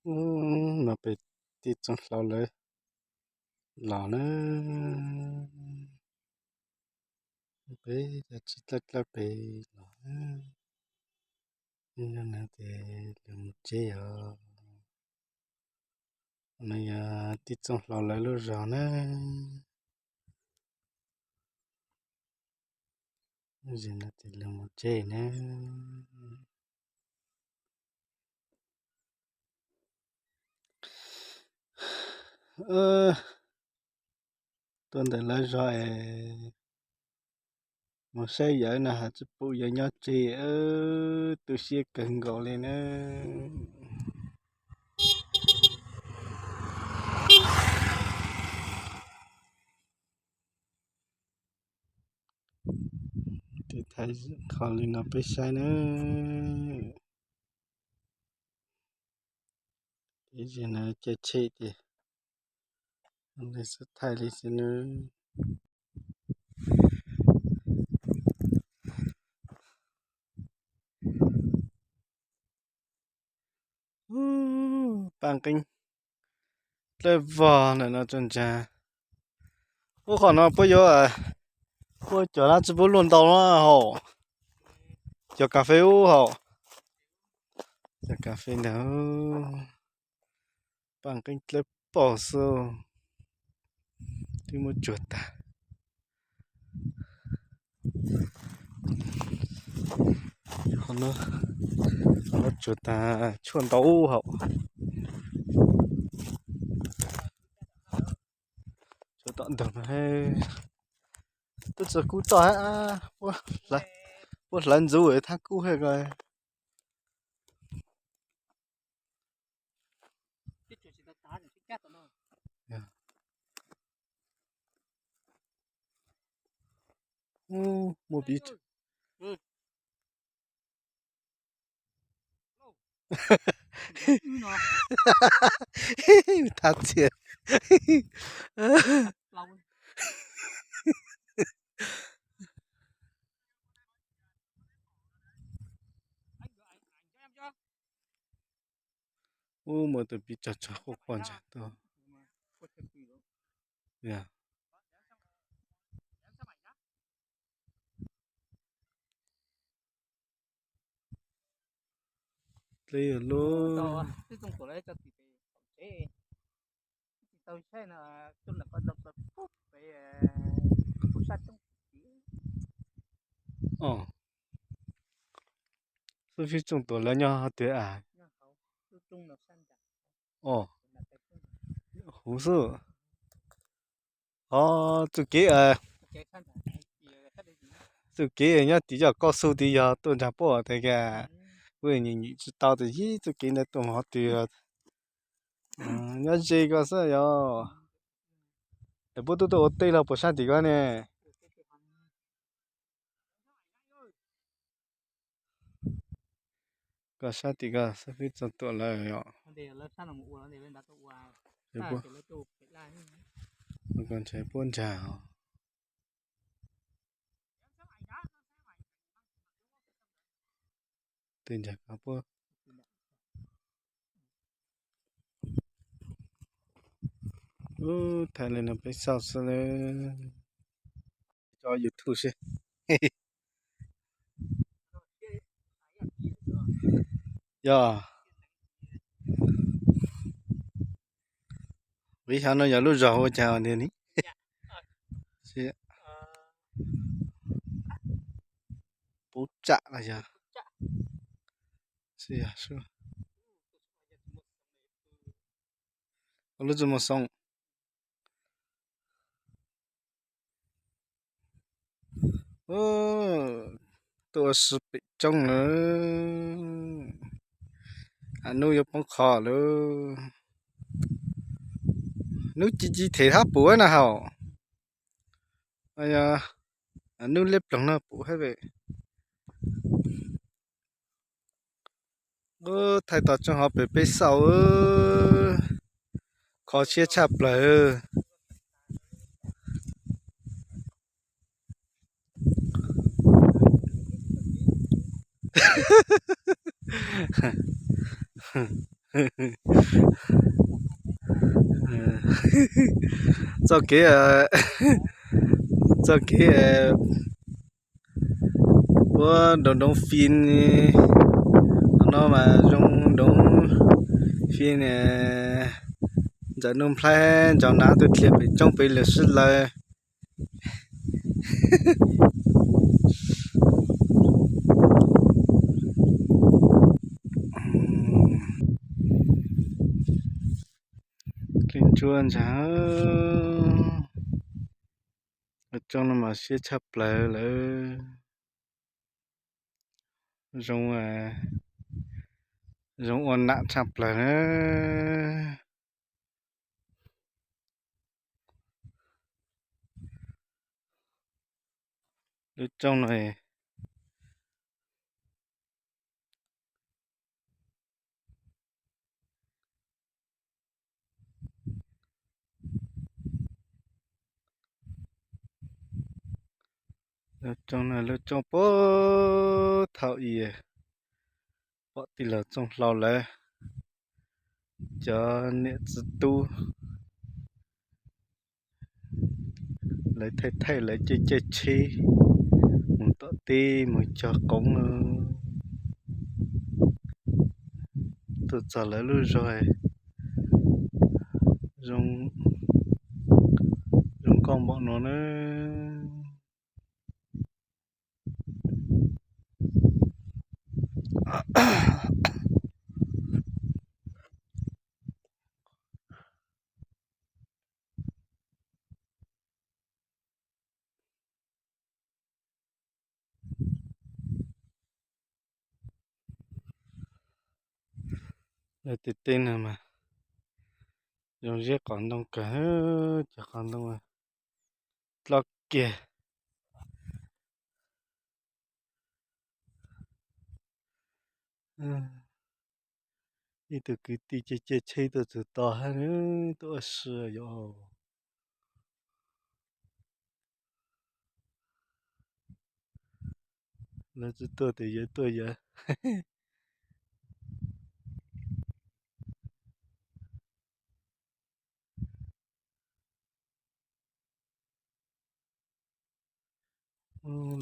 Ub, no pem tij Txooj Hlau lawv los na, peb cov txiv dlawb dlawb pem los na. Yog no ces lawv mus tsev os. No yog tij Txooj Hlau lawv lub zos na. Zim no ces lawv mus tsev na. Tuaj ntawm lawv zos es mus saib yawg no has tsis pum yawg nyob tsev, tu siab kawg nkaus li na. Tes thaij qhov li no peb saib na. Ces no caij tsheb ces xub thaij li xwb na. Paj nqeeb dlawb vog ntawm no tsob ntsa. Ub, qhov no puab yuav, puab cov lab tsi puab luaj ntau na hauv. Cov kas fes ub hauv. Cov kas fes ntawd, paj nqeeb dlawb paug xwb, twb muab tsuag tag. Qhov no tsuag tag, tshuaj ntau hauv. Tshuaj tom ntug no, twb tsis kub toj, puab hlawv ntxuv thab kub he ko. Muaj pib. Thab txia. Ub, muaj tus pib tsaug tsaug quaj quaj ntag tuaj. Dleb lub. Xib fwb Txooj Tuam lawv nyob hauv twg a? Huv xwb. Ho txuj kev, txuj kev nyob tim cov kauj xu tid yog tuaj nrag puab tes ka, kuv nyim nyim tsis tau tes yib txuj kev ntawd tuaj mus hov twg. Nyob ze ko xwb yog. Es puab tuaj tuaj ua teb los puas sab tim ko ne? Koj sab tim ko xib fwb Txooj Tuam lawv yom. Koj ntshe puab nrag os. Tej ntsag koj puab. Ub, thaij li no peb xauj xwb lawm. Tso YouTube seb. Yog. Vim xyov no yog lub zog ua cas tiag ni. Pub tsam los yog. Lub tsi muaj xoo. Tuaj ua si pem roob lawm. Nub yuav poob qho lawm. Nub ci ci them thab pum na haum. Nub liab ploog no pum hab ve. Thaij tau tsooj hov pem peb xauj, kho siab tshaj plaws. Txoj kev, txoj kev puab nroo nroo fij no mas zoo nroo fij ne. Ntxawm Nuj Nplhaib nrog Nav tuaj dhia pem roob pem lawm sib laws. Dlej ntsuab ntag. Lub roob no mas siab tshaj plaws lawm. Zoo, zoo ua nam tshaj plaws na. Lub roob no, lub roob no lub roob puag thaum ub pom tij laug Txooj Hlau lawv cov niam txiv tub lawv thaij thaij lawv caij caij tsheb mus tom teb mus cog qoob. Tuaj txog lawv lub zos zoo nkauj npaum no na. Lawv tej teb no mas zoo zeb qos ntoo kawg, cov qos ntoo dloj kiag. Ib tug kwv tij caij caij tsheb tuaj txog tod hab, tuaj ua si yom. Lawv tsis tuaj tes yawv tuaj yawv.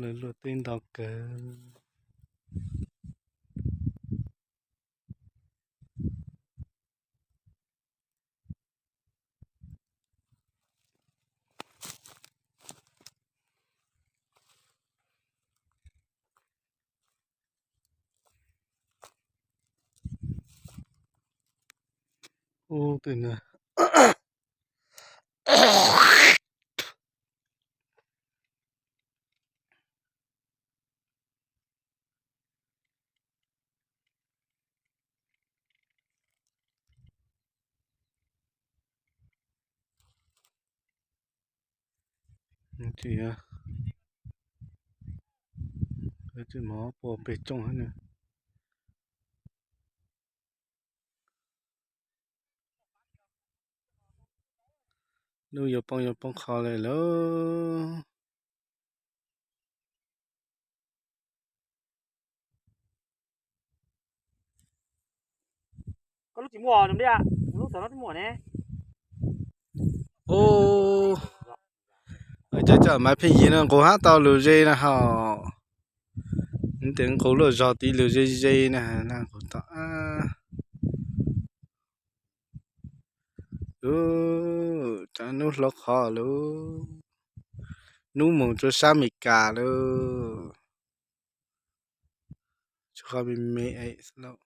Lawv luaj teb ntau kawg. Ub, twb na. Tsis, tsis mov puas pes tsooj hab na. Hnub yuav poob yuav poob qho li lauj. Ub, cov coj maiv pheej yig no nqus hab tau lus ze na hos. Nws tes nqus luaj zog tiv lus ze ze na, nqus tau. Ub, tsam hnub hlob qhov lauj, hnub mus rua sab Amelikas lauj. Tsis qhov me me es lauj.